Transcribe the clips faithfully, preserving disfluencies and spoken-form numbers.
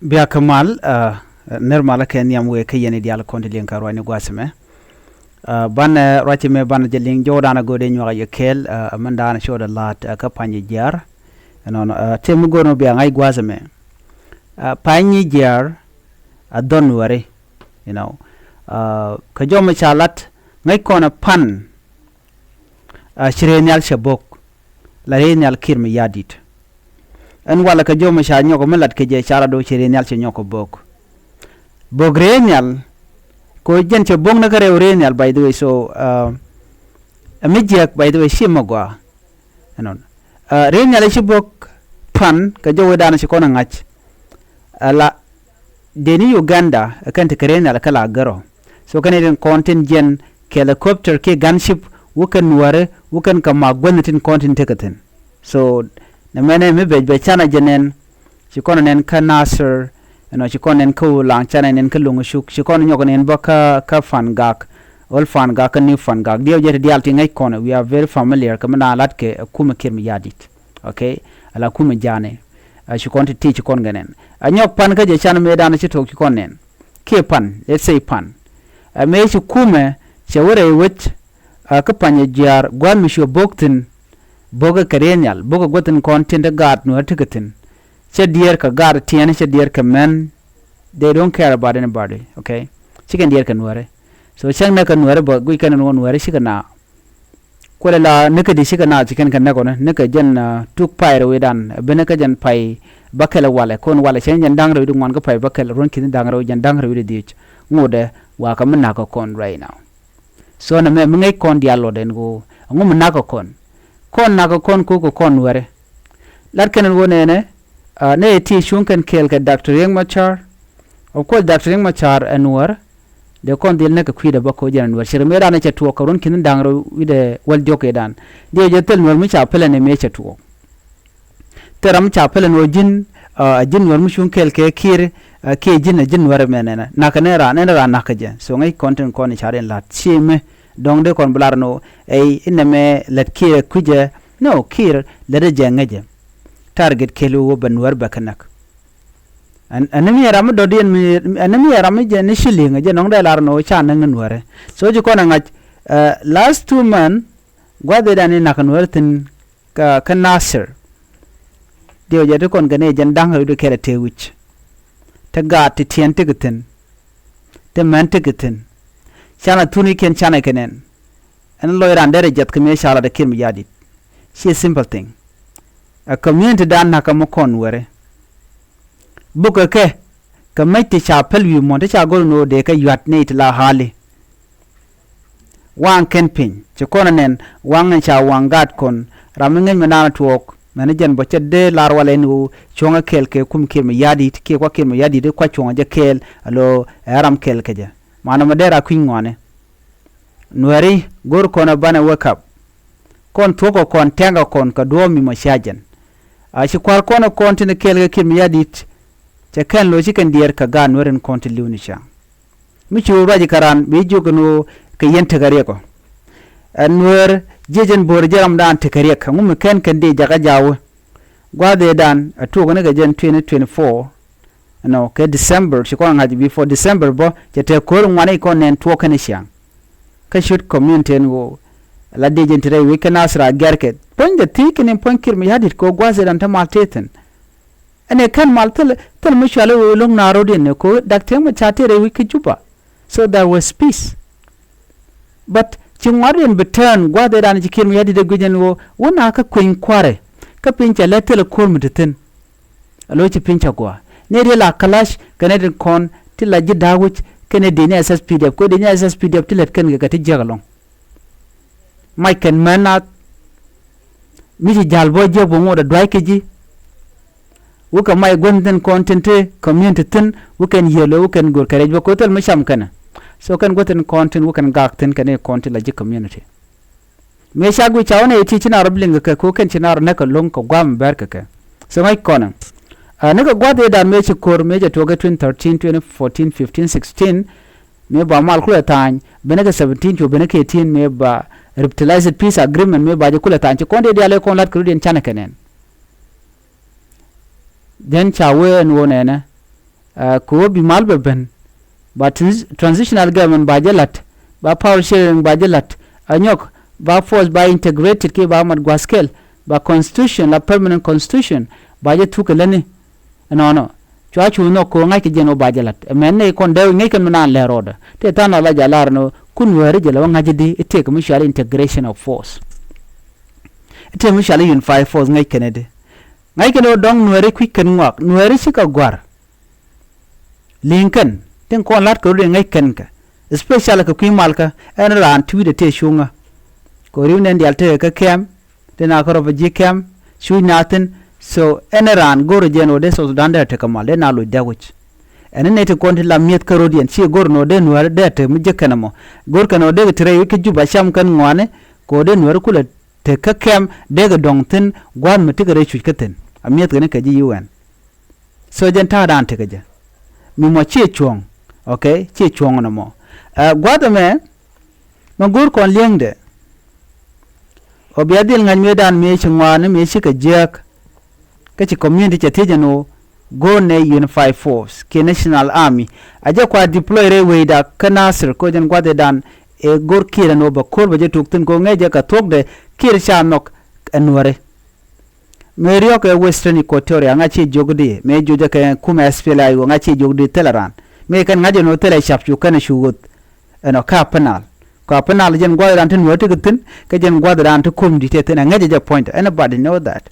Bia kä mal, ner malä kɛ nhiam wëë kä yɛn i̱ diaal kɔn ti liŋ kä ruacni gua̱a̱th ɛmɛ. Banɛ ruac ɛmɛ banɛ jɛ liŋ jɔwdan a go̱o̱dɛ nyuak a yɛ kɛɛl, ɛ mɛn daanɛ codɛ la̱a̱t kä pa̱ny jiaar. Ɛnɔnɔ tëë mi go̱o̱r mɛ bia ŋa̱c gua̱a̱th ɛmɛ. Pa̱ny jiaar a dhɔn wääri, you know. Kä jɔmɛ ca lat ŋäc kɔn ɛ pan. Ci rëë nhial cɛ bo̱k la rëë nhial ki̱r mi ya̱di̱t. Ɛn walɛ kɛ jɔmɛ ca nyɔk mi lat kɛ jɛ ca lat do̱ ci rëë nhial cɛ nyɔk kɛ bo̱k. Bo̱k rëë nhial ko jɛn cɛ bo̱k ni kä rɛw rëë nhial, by the way, so ɛ mi jiɛk, by the way, ci mɛ gɔaa. Ɛnɔn rëë nhial ci bo̱k pan kɛ jɔwɛ danɛ ci kɔn ɛ ŋa̱c. Ala deni Uganda ɛ kɛn ti kɛ rɛy nhial kä la gärɔ. So kɛn itin kɔn tin jiɛn kɛ helicopter kiɛ gunship wä kɛn nuäri wä kɛn kɛ mak guänh tin kɔn tin tekɛ thi̱n. So nɛ mɛnɛ mi bɛc bɛ canɛ jɛ nɛn. Ci kɔn nɛn kä Nasir, ɛnɔ ci kɔn nɛn kä Ulaŋ, canɛ nɛn kä Loŋ Cuk, ci kɔn nyɔk nɛn bä kä kä Fangak. Ol Fangak kä New Fangak diɛw jɛ ti diaal ti ŋäc kɔn, we are very familiar kɛ mi na lat kɛ ɛ kumɛ kiɛr mi ya̱di̱t. Okay. Ala kumɛ ja̱a̱ni. Ɛ ci kɔn ti ti ci kɔn gɛ nɛn a nyɔk pan kä jɛ can mëë danɛ ci tuɔɔk ci kɔn nɛn kiɛ pan, let's say pan. Ɛ mëë ci kumɛ cɛ wä rɛy wec. Ɛ kä pa̱nyɛ jiaar gua̱a̱th mi cuɛ bo̱k thi̱n. Bo̱kɛ kɛ rëë nhial bo̱kɛ guäthin kɔn tin te gaat nuäär tekɛ thi̱n. Cɛ diɛɛr kɛ gaat tiɛɛni cɛ diɛɛr kɛ mɛn. They don't care about anybody, okay. Cikɛn diɛɛr kɛ nuäärɛ. So cäŋ nɛ kɛ nuäärɛ bä guic kɛn ɛn wä nuäärɛ cikɛ na. Kuɛlɛ la ni kä di cikɛ na ci kɛn kɛ nɛk ɔni ni kɛ jɛn tuk pay rɛw idan ben kä jɛn pay bäkɛl walɛ kon walɛ cɛn jɛn da̱ŋ rɛw idi ŋuan kä pay bäkɛl ruɔ̱n ki̱ni da̱ŋ rɛw jɛn da̱ŋ rɛw idi dhiec. Ŋotdɛ wakä mi nakä kɔn right now. So nɛ mɛ mi ŋäc kɔn diaal luɔt ɛn ɣöö ɛŋu mi nakä kɔn. Kɔn nakä kɔn ko̱k kɛ kɔn nuɛrɛ. Lat kɛn ɛn ɣöö nɛnɛ nɛ ɛ ti cuŋ kɛn kɛɛl kɛ Doctor Riek Machar. Of course Doctor Riek Machar ɛ nuɛr. Dee kɔn dhil näk kɛ kui̱dɛ bä ko̱ jɛn ɛ nuɛr ci rɛ mëë danɛ cɛ tuɔɔk kɛ ruɔ̱n ki̱n da̱ŋ rɛw wi̱dɛ wäl diɔ̱k ëëdan. Diɛ jɛ thil nuɛr mi ca pälɛ nɛ mëë cɛ tuɔɔk. Thil ram ca pälɛ nuɔr ji̱n a ji̱n nuɔr mi cuŋ kɛɛl kɛ Kiir. Kiɛ ji̱n a ji̱n nuɔr ɛmɛ nɛnɛ nakä nɛ raan ɛn raan nakä jɛ. So ŋäc kɔn tin kɔn i̱ car in la̱t ci mi dɔ̱ŋ dee kɔn bi lar ni ɣöö ɛy inɛmɛ lät Kiir ɛ kui̱cɛ. No, Kiir lät ɛ jɛ ŋäcɛ. Target kɛl ɣöö bɛ nuɔr bɛ kɛ näk. Ɛn ɛn mi ɛ ram mi dɔ̱diɛn mi ɛn mi ɛ ram mi jɛ ni ci li̱ŋ ɛ jɛ nɔŋ dee lar ni ɣöö ca näk ni nuɔrɛ. So ci kɔn ɛ ŋa̱c last two month gua̱dhidan in nakä nuɔr thi̱n. Kä kä Nasir. Diɛw jɛ ti kɔn kɛ ni jɛn da̱ŋ rɛw di kɛl a tëë wi̱c. Ti gaat ti tiɛn ti kɛ thi̱n. Ti mɛn ti kɛ thi̱n. Canɛ thuni kiɛn canɛ kɛ nɛn. Ɛn lɔc ran derɛ jɛth kɛ mi ɛ ca lat ɛ kiɛn mi ya̱di̱t. Ci simple thing. Ɛ community dan nakä mi kɔn wɛrɛ. Bukɛ kɛ kɛ mec ti ca päl wi̱i̱ muɔ̱n ti ca go̱r ni ɣöö dee kɛ yua̱t ni ti la ɣa̱li. Waŋ kɛn piny ci kɔn ɛ nɛn waŋ in ca waŋ gaat kɔn. Ram mi ŋäc mi naan tuɔɔk mɛn jɛn bä cɛ dee lar walɛ ni ɣöö cuɔ̱ŋɛ kɛɛl kɛ kum kiɛt mi ya̱di̱t kiɛ kuak kiɛt mi ya̱di̱t i̱ kua̱c cuɔ̱ŋɛ jɛ kɛɛl. Alo ɛ ram kɛɛl kɛ jɛ manɔ mi dee ra kui̱ny ŋuani. Nuɛri go̱r kɔn ɛ banɛ wake up. Kɔn thuɔ̱kɔ kɔn tɛŋkɛ kɔn kɛ duɔ̱ɔ̱p mi mɔ cia jɛn. A ci kua̱r kɔn ɛ kɔn tin kɛɛl kɛ kiɛt mi ya̱di̱t. Cɛ kɛn lo̱c ci kɛn diɛɛr kɛ gaat nuɛr in kɔn ti li̱w ni ca. Mi ci wä ruac kɛ ran bi jiök ɛn ɣöö kɛ yɛn tekɛ riɛk ɔ. Ɛ nueer jiec ɛn bo̱o̱r jɛ ramdan tekɛ riɛk ɛŋu mi kɛn kɛn dee jakä ja̱wä. Gua̱a̱th ëëdan ɛ tuɔɔk ni kɛ jɛn twenty twenty-four. Ɛnɔ kɛ December ci kɔn ŋa̱c before December bä cɛ tɛk ko̱r ŋuani kɔn nɛn tuɔɔk kɛn ciaŋ. Kä ciöt community ɛn ɣöö la dee jɛn ti rɛy wec kɛ Nasir a gɛrkɛ puɔ̱nydɛ thiec kɛn in puɔ̱ny kiɛt mi ya̱di̱t kɛ ɣöö gua̱a̱th ëëdan te mal tëë thi̱n. Ɛn ɛ kɛn mal thil thil mi cuali wee lo̱ŋ na ro̱diɛn ni ko̱ dak thiäŋ mi ca tëë rɛy wi̱c kä Juba. So there was peace. But ci ŋuardiɛn bi tɛɛn gua̱a̱th ëëdan ci kiɛt mi ya̱di̱t ɛ guic ɛn ɣöö wä na kä kueny kua̱rɛ. Kä piny cɛ lät thil ɛ ko̱r mi ti thi̱n. Alo ci piny cɛ gua̱a̱ ni riel a kalac kɛn ɛ tin kɔn ti la ji̱ da̱a̱k wi̱c kɛn ɛ dee ni S S P D F ko̱ dee ni S S P D F ti lät kɛn kɛ kɛ ti jiäk ɛlɔ̱ŋ. Mac kɛn män nath mi ci ja̱l bä jiäk bä ŋot a dua̱c kɛ ji̱. Wä kɛ mac guänh thi̱n kɔn tin te community thi̱n wä kɛn yiëë lo̱ wä kɛn go̱r kɛ rɛc bä ko̱ thil mi cam kɛnɛ. So kɛn guäth thi̱n kɔn tin wä kɛn gak thi̱n kɛn i̱ kɔn tin la ji̱ community. Mëë ca guic ca wä nɛ i̱ ti ci na rɔ bi liŋ kɛ kɛ ko̱ kɛn ci na rɔ näk kɛ lo̱ŋ kɛ gua̱a̱m bɛr kɛ kɛ. So ŋäc kɔnɛ. Ɛ ni kɛ gua̱th i̱ dan mëë ci ko̱r mëë cɛ tuɔɔk kɛ twenty thirteen, twenty fourteen, fifteen, sixteen. Mëë ba mal kulɛ tha̱a̱ny benɛ kɛ seventeen cu benɛ kɛ eighteen mëë ba revitalized peace agreement mëë ba jɛ kulɛ tha̱a̱ny ci kɔn dee diaal ëë kɔn la̱t kɛ rut yɛn canɛ kɛ nɛn. Then ca wee ɛn ɣöö nɛnɛ Kɛ ɣöö bi mal bɛ ben, ba transitional government ba jɛ la̱t, ba power sharing ba jɛ la̱t, a nyɔk ba force ba integrated kiɛ ba mat gua̱a̱th kɛl, ba constitution la permanent constitution ba jɛ thuk kɛ lätni. Ɛnɔnɔ cua cu nhɔk kɛ ɣöö ŋa̱ckɛ jɛn ɣöö ba jɛ la̱t. Ɛmɛn nɛy kɔn dee wec ŋäc kɛn mi naan lɛr rɔɔdɛ tëë tha̱a̱ŋ la jalar ni ɣöö kun wääri jɛ la wä ŋa̱c i̱di i̱ tëëk mi cuali integration of force. I̱ tëëk mi cuali unified force ŋäc kɛn i̱di. Ŋa̱c kɛn ɣöö dɔ̱ŋ nuääri kui̱c kɛn ŋɔak, nuääri cikɛ gua̱r. Li̱ŋ kɛn tin kɔn la̱t kɛ rut in ŋäc kɛn kɛ, especially kɛ kui̱ malkä, ɛn raan ti wi̱cdɛ tëë cuŋä. Kɛ ri̱w nɛn diaal tëë kä kɛm, tin a kä rɔ bɛ ji̱ kɛm cuc na thi̱n. So ɛn raan go̱rɛ jɛn ɣöö dee South Sudan dee tekɛ mal, dee na loc dee wi̱c. Ɛn ni nɛy ti kɔn ti la mi̱eth kä rot yɛn ci go̱r ni ɣöö dee nuäär dee tek mi jiäk kɛn ɛmɔ. Go̱r kɛn ɣöö dee kɛ ti rɛy wi̱c kä Juba cam kɛn ŋɔaani, kɛ ɣöö dee nuäär kulɛ tek kä kɛm dee kɛ dɔ̱ŋ thi̱n gua̱a̱th mi tekɛ rɛy cuc kä thi̱n. A mi̱eth kɛn kɛ ji̱ U N. So jɛn ta̱a̱dan tekɛ jɛ. Mi mɔ ciɛ cuɔ̱ŋ. Ok, ciɛ cuɔ̱ŋ nɔmɔ. Ɛ gua̱th ɛmɛ mɛ go̱o̱r kɔn li̱eŋdɛ. Ɔ bia dhil ŋa̱c mëëdan mëë ci ŋɔaani mëë cikɛ jiääk. Kä ci community cɛ thiec ɛn ɣöö go̱o̱r nɛ unified force kiɛ national army a jɛ kua deploy rɛy wecda kä Nasir, kɛ ɣöö jɛn gua̱thdan ëë go̱o̱r Kiir ɛn ɣöö bɛ ko̱r bɛ jɛ tuk thi̱n kɛ ɣöö ŋäcɛ jɛ kɛ thuɔ̱kdɛ Kiir ca nhɔk ɛ nuääri. Mëë riɔ̱k ɛ Western Equatoria ŋa̱c ciɛ jiök di, mëë jiök jɛ kɛ kumɛ S P L A I O ŋa̱c ciɛ jiök di thilɛ raan. Mëë kɛn ŋa̱c ɛn ɣöö thilɛ cap cu kɛn ɛ cu ɣöth. Ɛn ɔ kä Upper Nile. Kɛ Upper Nile jɛn gua̱thdan ti nuääri ti kɛ thi̱n, kä jɛn gua̱thdan ti ko̱mdi tëë thi̱n, ɛ ŋäcɛ jɛ puɔ̱nydɛ. Anybody know that?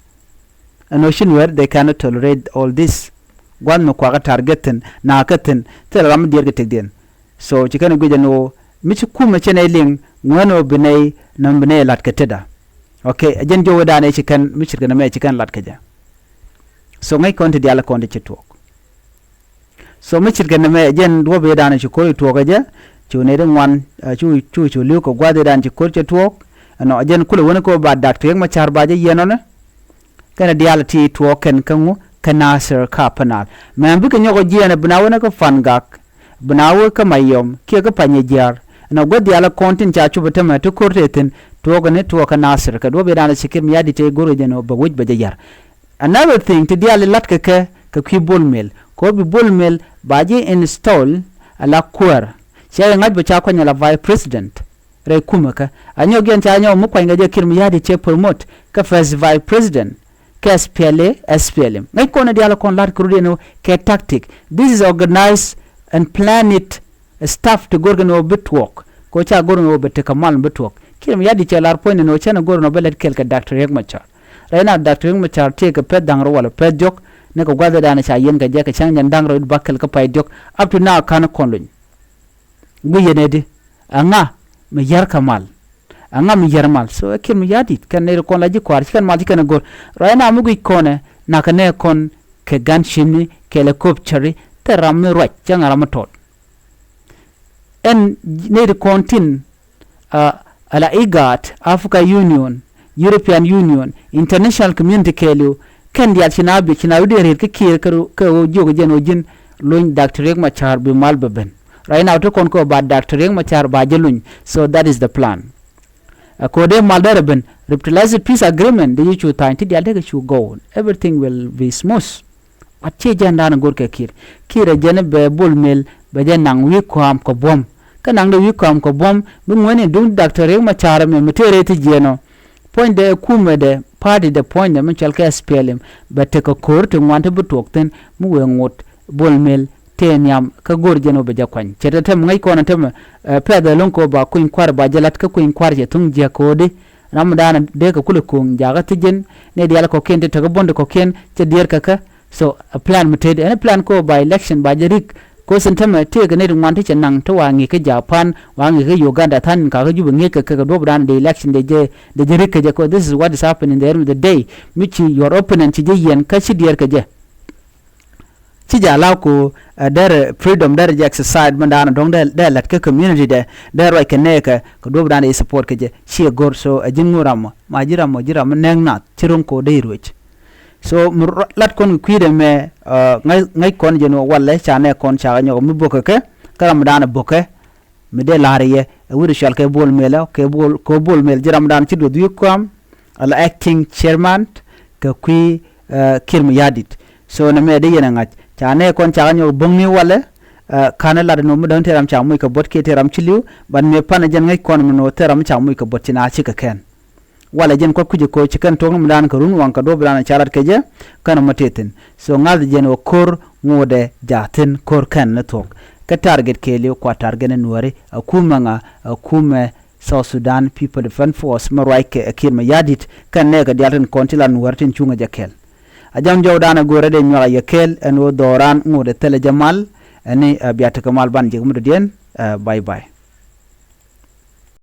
Ɛn ɣöö ci nuääri, they cannot tolerate all this. Gua̱th mi kuakä target thi̱n, nakä thi̱n, thilɛ ram mi diɛɛr kɛ tëkdiɛn. So ci kɛn ɛ guic ɛn ɣöö mi ci kumɛ cɛ nɛy liŋ, ŋuɛ̈n ɣöö bi nɛy, nɔm bi nɛy la̱t kɛ tetda. Ok, ɛ jɛn jɔwädan ëë ci kɛn mi ce̱tkɛ nɛmɛ ci kɛn lat kɛ jɛ. So ŋäc kɔn ti diaal kɔn ti ci tuɔɔk. So mi ce̱tkɛ nɛmɛ ɛ jɛn duɔ̱ɔ̱p ëëdan ci ko̱r ci tuɔɔk kɛ jɛ. Cu nɛy ti ŋuan, cu cu li̱w kɛ gua̱th ëëdan ci ko̱r cɛ tuɔɔk. Ɛnɔ ɛ jɛn kulɛ wänä kɛ ɣöö ba Dak Riek Macar ba jɛ yiɛn ɔnɛ. Kɛnɛ diaal ti tuɔɔk kɛn kä ŋu, kä Nasir kä Upper Nile. Mɛn bikɛ nyɔk ɔ jiɛɛn ɛ bi na wänä kä Fangak, bi na wä kä Mayom kiɛ kä Panyijiar. Ɛnɔ gua̱th diaal kɔn tin ca cop ɛ tämɛ ti ko̱r tëë thi̱n, tuɔɔk ɛn tuɔɔk kä Nasir kɛ duɔ̱ɔ̱p ëëdan ci Kiir Mayardit tëë go̱r kɛ jɛn ɣöö bɛ wec bɛ jɛ yar. Another thing ti diaal i̱ la̱tkɛ kɛ kɛ kui̱ Bol Mel, kɛ ɣöö bi Bol Mel ba ji̱ install ala kuäär. Cɛ ŋa̱c bɛ ca kuany ala vice president. Rɛy kumɛ kä a nyɔk yɛn ca nyɔk mi kuanykɛ jɛ Kiir Mayardit cɛ promote kä first vice president. Kɛ S P L A, S P L M. Ŋäc kɔn diaal kɔn la̱t kɛ rut yɛn kɛ tactic. This is organized and planned stuff ti go̱rkɛ ni ɣöö bi tuɔɔk. Kɛ ɣöö ca go̱r ni ɣöö bɛ tekɛ mal bi tuɔɔk. Kiir Mayardit cɛ lar puɔ̱ny ni ɣöö cɛn go̱r ni ɣöö bɛ lät kɛl kɛ Dak Riek Macar. Rɛy na Dak Riek Macar tëëkɛ pɛth da̱ŋ rɛw walɛ pɛth diɔ̱k. Ni kɛ gua̱th ëëdan ca yiɛn kɛ jɛ kɛ cäŋ jɛn da̱ŋ rɛw i̱ bäkɛl kä pay diɔ̱k. Up to now ka̱n kɔn luny. Guiyɛ nɛ di. Aŋa mi yär kɛ mal. Aŋa mi yär mal. So ɛ Kiir Mayardit kɛn nɛy ti kɔn la ji̱ kɔaar ci kɛn mal ci kɛn ɛ go̱r. Ruac na mi guic kɔnɛ nakɛ nɛ kɔn kɛ gan cimni kɛɛl ɛ köp cäri thil ram mi ruac cäŋ ram mi tɔt. Ɛn nɛy ti kɔn tin a ala IGAD, Africa Union, European Union, international community kɛɛliw kɛn diaal ci na biɛ ci na wi̱diɛn riet kä Kiir kɛ ɣöö jiök jɛn ɣöö ji̱n lony Dak Riek Macar bi mal bɛ ben. Right now ti kɔn kɛ ba Dak Riek Macar ba jɛ luny. So that is the plan. Ɛ kɛ ɣöö dee mal derɛ ben revitalized peace agreement dee ji̱ cu tha̱a̱ny ti diaal dee kɛ cu go̱o̱n, everything will be smooth. But ciɛ jɛn da̱a̱n go̱r kɛ Kiir. Kiir ɛ jɛn bɛ Bol Mel bɛ jɛ naŋ wi̱i̱ kɔam kɛ buɔ̱m. Kä naŋ dee wi̱i̱ kɔam kɛ buɔ̱m bi ŋuɛ̈ni duŋ Dak Riek Macar ɛmɛ mi tëë rɛy ti jiɛɛn ɔ. Puɔ̱nydɛ ɛ kumɛdɛ, party dɛ puɔ̱nydɛ mi cɔal kɛ S P L M bɛ tekɛ ko̱r ti ŋuan ti bi tuɔɔk thi̱n mi wëë ŋot Bol Mel tëë nhiam kä go̱o̱r jɛn ɣöö bɛ jɛ kuany. Ce̱t ɛ tɛm ŋäc kɔn ɛ tɛmɛ, ɛ, pɛth ɛ lo̱ŋ kɛ ɣöö ba kuny kua̱r ba jɛ la̱t kä kuny kua̱r cɛ thuŋ jiäk kɛ ɣöö di. Ram mi da̱a̱n dee kɛ kulɛ ko̱o̱ŋ jakä thi jɛn nɛ diaal kɔ̱kiɛn ti tekɛ buɔ̱n ti kɔ̱kiɛn cɛ diɛɛr kɛ kɛ. So a plan mi tëëdi ɛn plan kɛ ɣöö ba election ba jɛ rik. Ko̱ thin tämɛ tëëkɛ nɛy ti ŋuan ti cɛ naŋ ti wa ŋi̱i̱k kä Japan, wa ŋi̱i̱k kä Uganda, tha̱a̱n in kakä Jubɛ ŋi̱i̱k kɛ kɛ duɔ̱pdan dee election dee jɛ, dee jɛ rik kɛ jɛ kɛ ɣöö this is what is happening in the end of the day. Mi ci your opponent ci jɛ yiɛn kä ci diɛɛr kɛ jɛ. Ci jɛ allow kɛ ɣöö, ɛ, derɛ freedom derɛ jɛ exercise mi da̱a̱n dɔ̱ŋ dee, dee la̱t kä community dɛ, dee ruac kɛ nɛɛkɛ kɛ duɔ̱pdan dee support kɛ jɛ. Ciɛ go̱r so ɛ ji̱n ŋu ram mɔ ma ji̱ ram mɔ ji̱ ram mɔ nɛɛk nath ci ro̱ŋ kɛ ɣöö dee ruec. So mi lat kɔn kɛ kui̱dɛ mɛ, ɛ, ŋäc, ŋäc kɔn jɛn ɣöö walɛ ca nɛ kɔn ca kɛ nyɔk mi bo̱kɛ kɛ kä ram mi da̱a̱n bo̱kɛ mi dee la̱r yɛ ɛ wi̱r cɔal kɛ Bol Mel ɛ kɛ Bol, kɛ Bol Mel ji̱ ram mi da̱a̱n ci duɔth wi̱i̱ kɔam ala acting chairman kɛ kui̱, ɛ, Kiir Mayardit. So nɛ mɛ dee yɛn ɛ ŋa̱c ca nɛ kɔn cakɛ nyɔk bo̱ŋni walɛ. Ka̱n ɛ lat ɛn ɣöö mi däŋ tëë ram ca moc kɛ buɔ̱t kiɛ tëë ram ci li̱w, but mëë pan ɛ jɛn ŋäc kɔn ɛmɛ nɔ thil ram ca moc kɛ buɔ̱t ci na cikɛ kɛn. Walɛ jɛn kua̱t kui̱c ɛ ko̱ ci kɛn tuɔ̱k ni mi daan kɛ run waŋ kɛ duɔ̱ɔ̱p daan ca lat kɛ jɛ. Kɛn ɛmɔ tëë thi̱n so ŋa̱th jɛn ɣöö ko̱r ŋotdɛ ja̱ thi̱n ko̱r kɛn ni thuɔ̱k. Kä target kɛɛliw kua target ni nuääri ɛ kumɛ ŋa? Ɛ kumɛ South Sudan People Defense Force mi ruac kɛ ɛ Kiir Mayardit kɛn nɛɛkɛ diaal tin kɔn ti la nuääri tin cuŋɛ jɛ kɛl. A jam jɔwdan ɛ go̱o̱rɛ dee nyuak a yɛ kɛl ɛn ɣöö dhɔran ŋot ɛ thilɛ jɛ mal. Ɛni ɛ bia tekɛ mal ban jek mi dɔ̱diɛn. Ɛ bye bye.